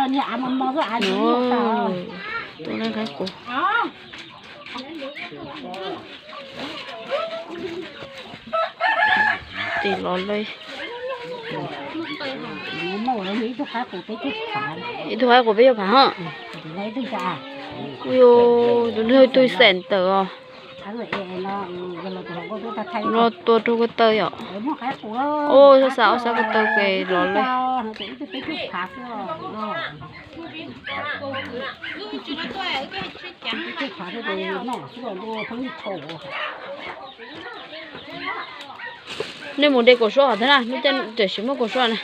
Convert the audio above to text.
Tus no qaib qus. Tis los lawm. Ib tug qaib qus peb caug phav hos. Ua tus no tus xeem tawm os. Los tua rau ko taw yom. Ua xav xav ua xav ko taw ke los lawm. Nej mus de kaum suab hov thiab na, nej twb tsis muaj kaum suab na.